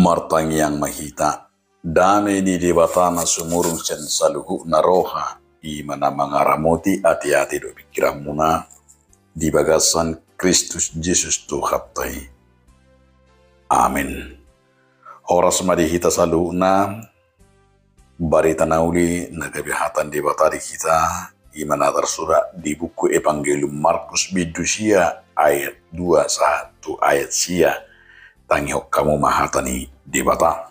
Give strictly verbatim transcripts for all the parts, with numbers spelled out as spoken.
Martangiang ma hita. Dame ni Debata na sumurung sian saluhutna roha, i ma na mangaramoti ateate dohot pingkiranmuna di bagasan Kristus Jesus Tuhanta i. Amen. Horas ma di hita saluhutna. Barita na uli na gabe hata ni Debata di hita, i ma na tarsurat di buku Evangelium Markus bindu sia ayat dua sahat tu ayat sia. Tangihon hamu ma hata ni Debata.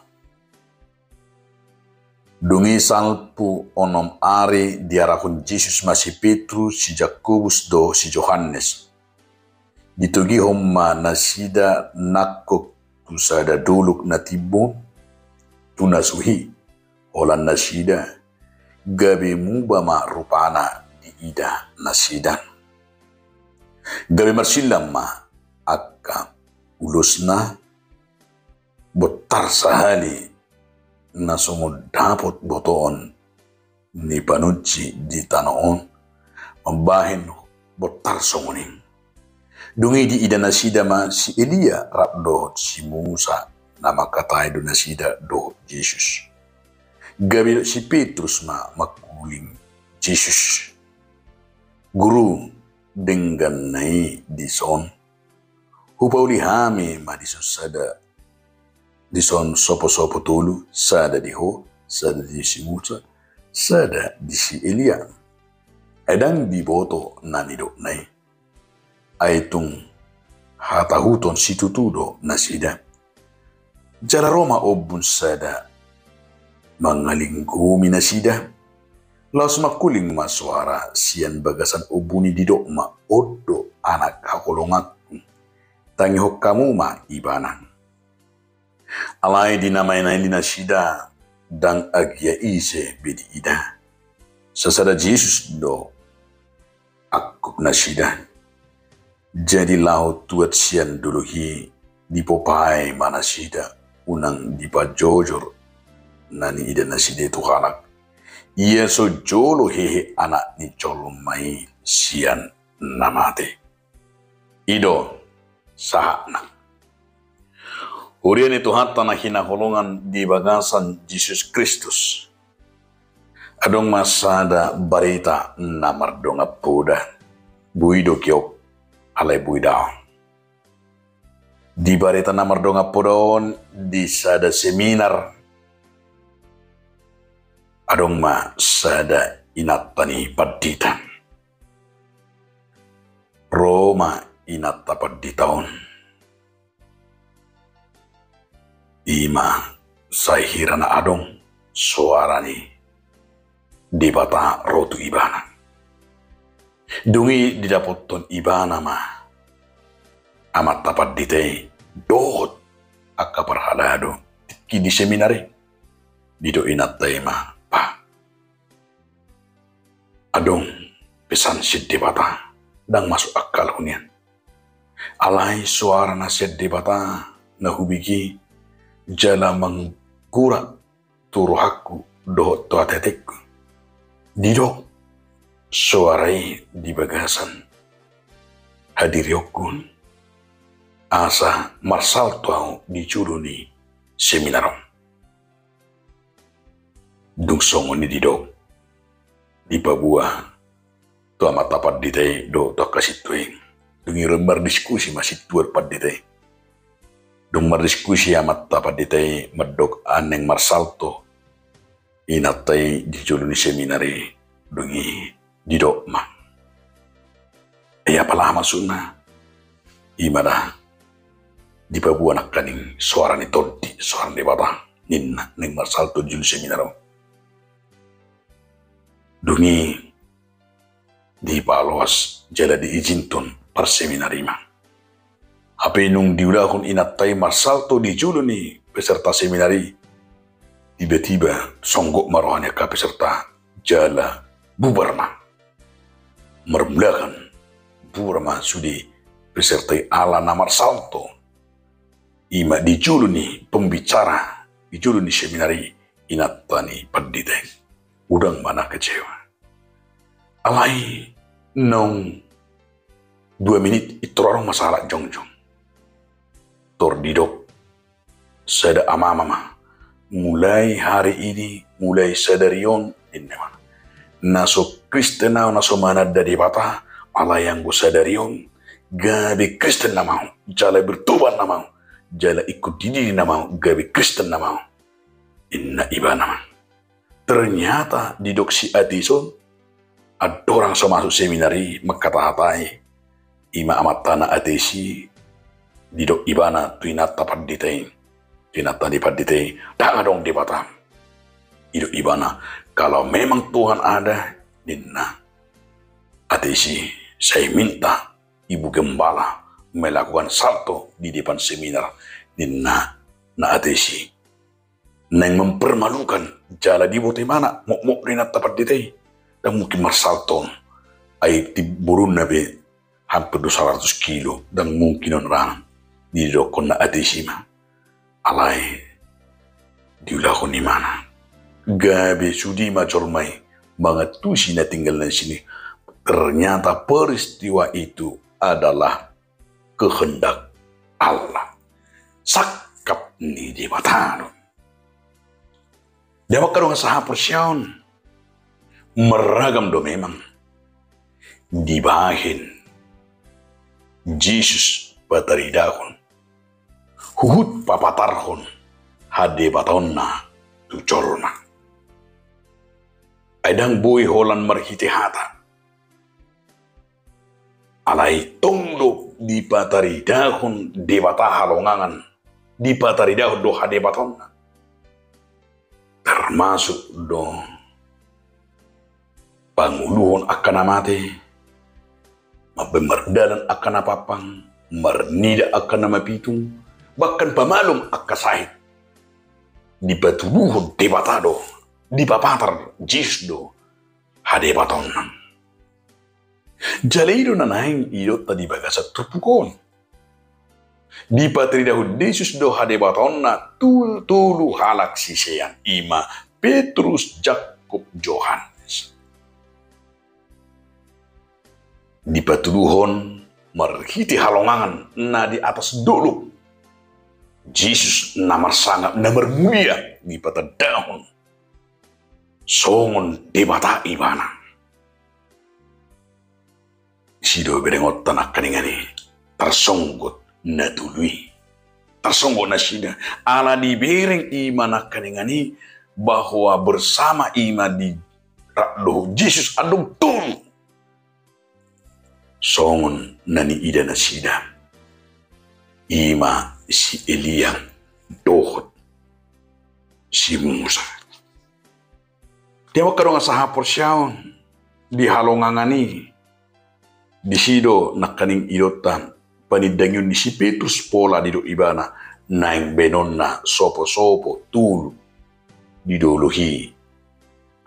Dung i salpu onom ari diarahon Jesus ma si Petrus, si Jakobus dohot si Johannes. Ditogihon ma nasida nangkok tu sada dolok na timbul, tu na suhi, holan nasida, gabe muba ma rupana diida nasida. Gabe marsillam ma angka ulosna, bontar sahali na songon dapot botoon ni panunsi di tano on, mambahen bontar songon i. Dung i diida nasida ma si Elia rap dohot si Musa, na mangkatai do nasida dohot Jesus. Gabe didok si Petrus ma mangkuling Jesus: Guru, denggan na i dison. Hupauli hami ma dison sada, dison soposopo tolu, sada di ho, sada di si Musa, sada di si Elia. Ai ndang diboto na nidokna i. Ai tung hatahuton situtu do nasida. Jala ro ma ombun sada mangalinggomi nasida. Laos mangkuling ma soara sian bagasan ombun i, didok ma: On do anak haholonganku, tangihon hamu ma ibana. Alai di na maen-aen i nasida ndang agia ise be diida, sasada Jesus do angkup nasida. Jadi laho tuat sian dolok i, dipompahi ma nasida unang dipanjojor na niida nasida i tu halak, ia so jolo hehe Anak ni jolma i sian na mate. I do sahatna. Huria ni Tuhanta na hinaholongan di bagasan Jesus Kristus, adong ma sada barita na mardongan poda. Boi do gok, alai boi daong. Di barita na mardongan poda on, di sada seminar, adong ma sada inanta ni pandita. Ro ma inanta pandita on. I ma sai hira na adong soara ni Debata ro tu ibana. Dung i didapothon ibana ma amanta pandita i dohot angka parhalado tingki di seminar i. Didok inanta i ma: Pa, adong pesan sian Debata, ndang masuk akkalhu nian. Alai soara na sian Debata na hubege jala manggurak tu rohangku dohot tu ateatengku. Didok soara i di bagasan hadirionku, asa marsalto ahu di jolo ni seminar on. Dung songon i didok, dipaboa tu amanta pandita i dohot tu angka sintua i. Dung i ro mardiskusi ma sintua pandita i. Dung mardiskusi amanta pandita i mandok naeng marsalto inanta i di jolo ni seminar i, dung i didok ma: Ai apala maksudna? I ma da dipaboa nangkaning soara ni tondi, soara ni Debata, ninna, naeng marsalto di jolo seminar on. Dung i dipaloas jala diizinhon parseminar i ma. Hape nung diulahon inanta i marsalto di jolo ni peserta seminar i, tiba-tiba songgop ma roha ni angka peserta jala bubar ma. Marmulakan bubar ma sude peserta i ala na marsalto i ma di jolo ni pembicara, di jolo ni seminar i, inanta ni pandita i. Godang ma na kecewa. Alai naung dua minit i tor adong ma sahalak jongjong. Tor didok Sada amama ma. Mulai hari ini, mulai sadari on, ninna ma. Na so Kristen ahu, na so mananda Debata, alai anggo sadari on, gabe Kristen nama ahu, jala bertobat nama ahu, jala ingkon didiri nama ahu, gabe Kristen nama ahu. Ninna ibana ma. Ternyata didok si ateis on, andorang so masuk seminar i, mangkatahatai, ima amantana ateis i, didok ibana tu inanta pandita i, tu inanta ni pandita i, ndang adong Debata. Didok ibana, kalau memang Tuhan ada, ninna ateis i, saya minta ibu gembala melakukan salto di depan seminar, ninna na ateis i. Naeng mempermalukan, jala diboto ibana, mokmok do inanta pandita i. Ndang mungkin marsalto on. Ai timborunna pe hampir dua ratus kilo, ndang mungkin on ra. Didokkon na ateis i ma. Alai diulahon ibana. Gabe sude ma jolma i mangantusi na tinggal na disi. Ternyata peristiwa itu adalah kehendak Allah. Sangkap ni Debata do. Di angka dongan sahaporseaon, marragam do memang dibahen Jesus pataridahon, huhut papatarhon hadebataonna tu jolma. Ai ndang boi holan marhite hata. Alai tong do dipataridahon Debata halongangan, dipataridahon do hadebataonna. Termasuk do pangoluhon angka na mate, mambahen mardalan angka na pampang, marnida angka na mapitung, bahkan pamalum angka sahit. Dipatuduhon Debata do, dipapatar Jesus do hadebataonna. Jala i do na naeng idaonta di bagasan turpuk on. Dipataridahon Jesus do hadebataonna tu tolu halak sisean, ima Petrus, Jakkob, Johannes. Dipatuduhon marhite halongangan na di atas dolok. Jesus na marsangap, na marmulia, dipatandahon songon Debata ibana. Disi do berengonta nangkaningan i tarsonggot na tolu i. Tarsonggot nasida. Ala dibereng ima nangkaningan i bahwa bersama ima di rap dohot Jesus adong tolu. Songon na niida nasida, ima si Elia dohot si Musa. Di angka dongan sahaporseaon, di halongangan i, disi do nangkaning idaonta panindangion ni si Petrus, pola didok ibana naeng baenonna sopo-sopo tolu di dolok i.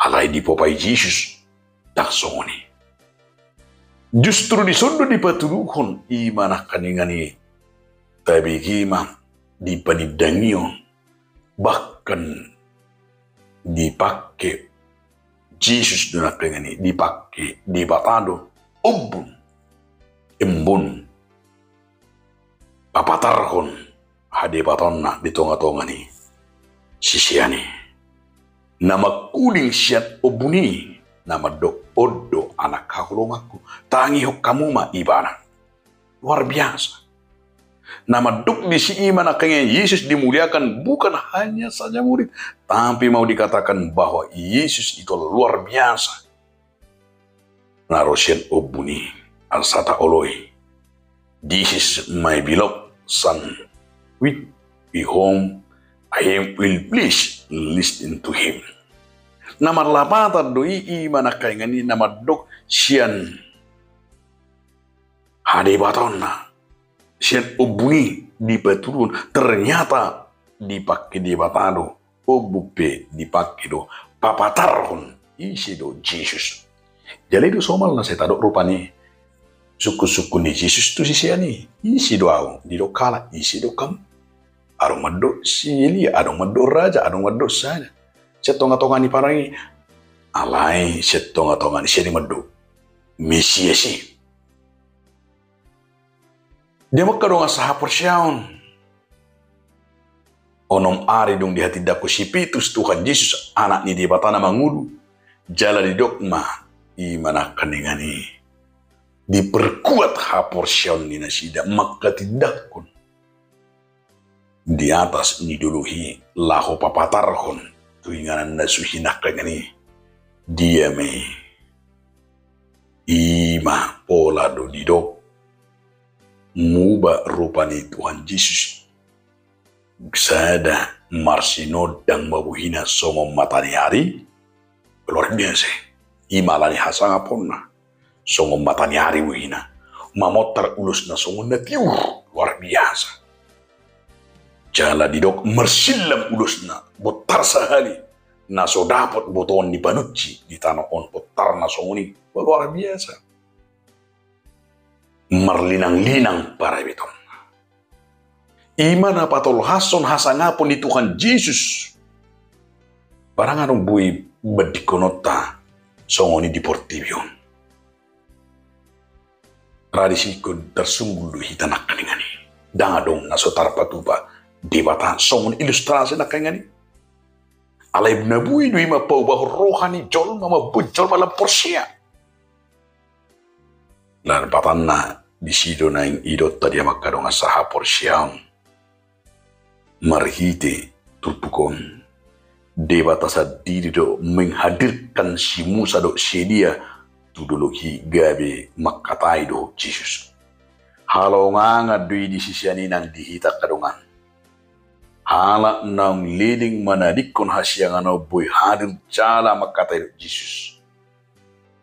Alai dipopai Jesus ndang songon i. Justru dison do dipatuduhon ima nangkaningan i, tabege ma di panindangion, bahkan dipangke Jesus do nangkaningan i, dipangke Debata do ombun, embun, papatarhon hadebataonna di tonga-tonga ni sisean i. Na mangkuling sian ombun i, na mandok, on do anak haholonganku, tangihon hamu ma ibana. Luar biasa. Na mandok disi ima nangkaningan i, Jesus dimuliakan bukan hanya saja murid, tapi mau dikatakan bahwa Yesus itu luar biasa. Na ro sian ombun i, asa taoloi, "This is my beloved son, with whom I am well pleased, listen to him." Na marlapatan do i, ima nangkaningan i na mandok sian hadebataonna, sian ombun i dipatuduhon, ternyata dipangke Debata do ombun, pe dipangke do papatarhon ise do Jesus. Jala i do somal na sai tadok rupani sungkun-sungkun ni Jesus tu sisean i, ise do ahu? Didok halak, ise do hamu? Adong mandok si Elia, adong mandok raja, adong mandok sada sian tonga-tonga ni parumaen i. Alai sian tonga-tonga ni sisean i mandok Mesias i. Di angka dongan sahaporseaon, Onom ari dung dihatindangkon si Petrus Tuhan Jesus, Anak ni Debata na mangolu, jala didok ma, i ma nangkaningan i, diperkuat haporseaon ni nasida mangkatindangkon di atas ni dolok i laho papatarhon tu inganan na suhi nangkaningan i. Dia ma i? I ma pola do didok muba rupa ni Tuhan Jesus sada marsinondang ma bohina songon mata ni ari. Luar biasa. I ma ala ni hasangaponna songon mata ni ari bohina, mamontar ulosna songon na tiur. Luar biasa. Jala didok marsillam ulosna, bontar sahali, na so dapot botoon ni panunci di tano on, bontarna songon i. Luar biasa. Marlinang-linang parabetonna. I ma na patolhashon hasangapon ni Tuhan Jesus. Barang adong boi bandingkononta songon i di portibi on. Rade singkon tarsunggul do hita nangkaningan i. Ndang adong na so tarpatupa Debata songon ilustrasi nangkaningan i. Alai na boi do i ma paubahon roha ni jolma, mamboan jolma lam porsea. Lapatanna disi do naeng idaonta di hamu angka dongan sahaporseaon. Marhite turpuk on, Debata sandiri do menghadirkan si Musa dohot si Elia tu dolok i gabe mangkatai dohot Jesus. Halongangan do i di sisean i nang di hita angka dongan. Halak naung leleng manadingkon hasiangan on boi hadir jala mangkatai dohot Jesus.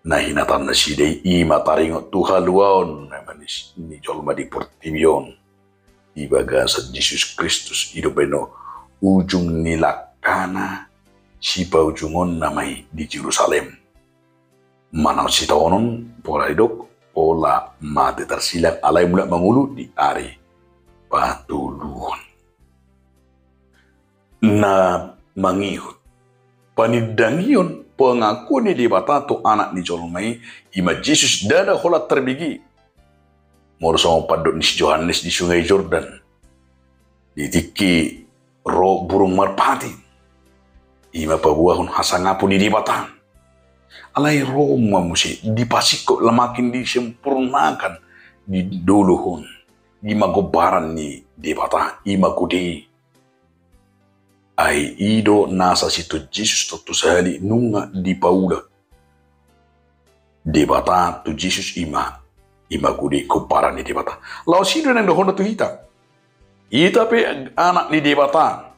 Na hinataan nasida i, i ma taringot tu haluaon na manis ni jolma di portibi on. Di bagasan Jesus Kristus, i do baen ujung ni langkana, sipaujungonna ma i di Jerusalem. Manang sitaonon, pola didok, pola mate tarsilang alai mulak mangolu di ari patoluhon. Na mangihut panindangion, pengakuan ni Debata tu Anak ni jolma i, i ma Jesus, ndada holan tarbege. Molo songon pandok ni si Johannes di Sungai Jordan, di tingki ro burung merpati, i ma paboahon hasangapon ni Debata. Alai ro ma muse dipasingkop, makin disempurnakan di dolok on, i ma gombaran ni Debata, i ma gode. Ai i do nasa si Tuhan Jesus tontu sahali nunga dipaula Debata tu Jesus, i ma, i ma gode, gombaran ni Debata. Laos i do naeng dohononta tu hita. Hita pe anak ni Debata.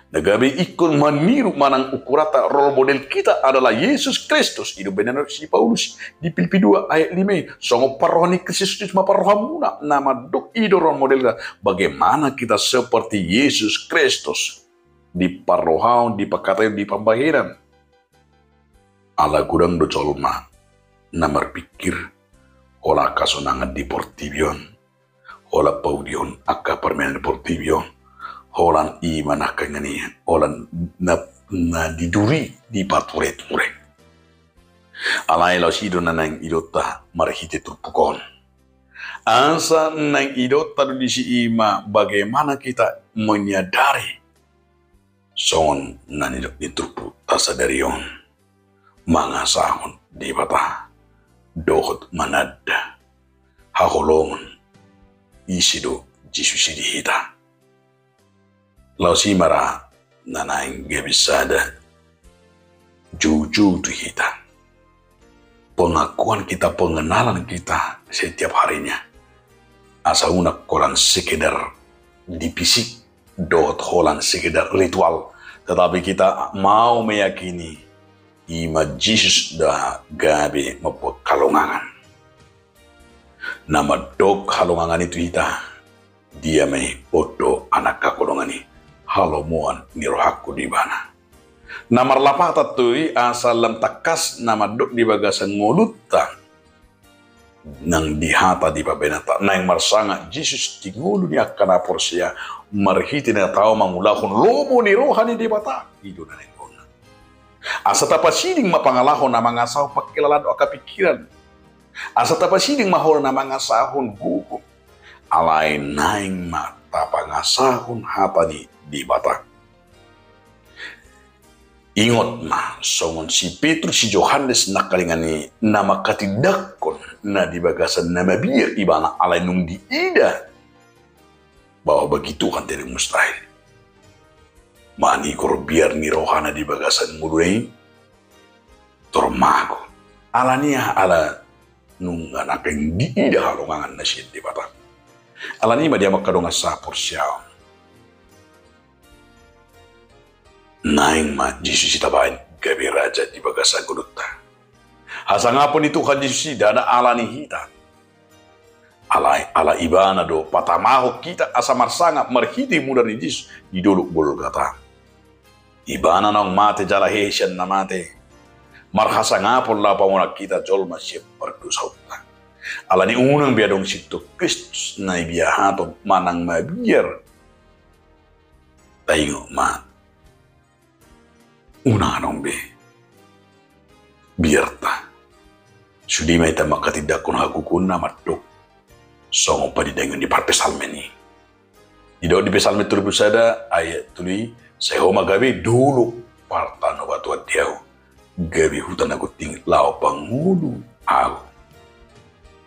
Na gabe ingkon maniru manang ukuranta, role model kita adalah Yesus Kristus. I do baen na nidok si Paulus di Pilippi dua ayat lima i, songon parroha ni Kristus ma parrohamuna, na mandok i do role modelta. Bagaimana kita seperti Yesus Kristus di parrohaon, di pangkataion, di pambahenan. Ala godang do jolma na marpingkir holan hasonangan di portibi on, holan paulihon angka parmainan di portibi on, holan i ma nangkaningan i, holan na, na di duri, dipatureture. Alai laos i do na naeng idaonta marhite turpuk on. Asa naeng idaonta do disi, i ma bagaimana kita menyadari songon na nidok ni turpukta sadari on, mangasahon Debata dohot mananda haholomon ise do Jesus i di hita. Laos i ma ra na naeng gabe sada joujou tu hita. Pengakuan kita, pengenalan kita setiap harinya. Asa unang holan sekedar di fisik dohot holan sekedar ritual, tetapi kita mau meyakini i ma Jesus da gabe mamboan halongangan. Na mandok halongangan i tu hita, dia ma i? On do anak haholongan i, halomoan ni rohangku di ibana. Na marlapatan tu i asa lam tangkas na mandok di bagasan ngolunta nang di hata di pambahenanta, naeng marsangap Jesus di ngolu ni angka na porsea marhite na tau mangulahon lomo ni roha ni Debata. I do na naeng dohononna. Asa tapasiding ma pangalaho na mangasahon pangkilalaan dohot angka pingkiran. Asa tapasiding ma holan na mangasahon gogo. Alai naeng ma tapangasahon hata ni Debata. Ingot ma, songon si Petrus, si Johannes nangkaningan i, na manghatindanghon na di bagasan na mabiar ibana, alai nunga diida bahwa bagi Tuhan tiada yang mustahil. Manigor biar ni rohana di bagasan ngoluna i, tor mago. Alani aha? Ala nunga nangkin diida halongangan na sian Debata. Alani i ma di hamu angka dongan saporseaon, naeng ma Jesus i tabaen gabe raja di bagasan ngolunta. Hasangapon ni Tuhan Jesus i ndada alani hita, alai ala ibana do patamahon hita asa marsangap marhite mudar ni Jesus di dolok Golgata. Ibana naung mate jala hehe sian na mate, marhasangapon laho pamonang hita jolma sian pardosaonta. Alani unang be adong sintong Kristus na ibahaton manang mabiar, taingot ma, unang adong be biarta. Sude ma hita manghatindanghon hagogoonna mandok songon panindangion ni parpsalmen i. Didok di Psalmen tolu pulu sada ayat tolu i, sai Ho ma gabe dolok partanobatoan di ahu, gabe huta na gonting laho pangolu ahu.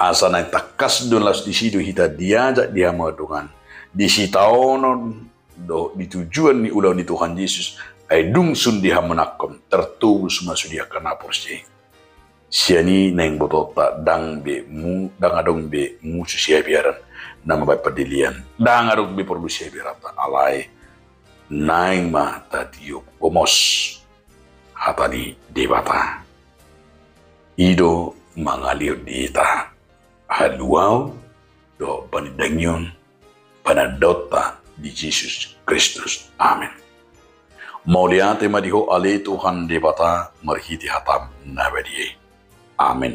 Asa naeng tangkas do laos disi do hita diajak di hamu angka dongan, di sitaonon dohot di tujuan ni ulaon ni Tuhan Jesus, ai dung sun dihamonangkon, tartobus ma sude angka na porsea. Sian i naeng botoonta, ndang be mu-, ndang adong be musu sihabiaran na mambahen pandelean, ndang adong be porlu sihabiaranta, alai naeng ma tatiop gomos hata ni Debata. I do mangalehon di hita haluaon dohot panindangion panandaonta di Jesus Kristus. Amen. Mauliate ma di Ho ale Tuhan Debata marhite hataM na badia i. Amen.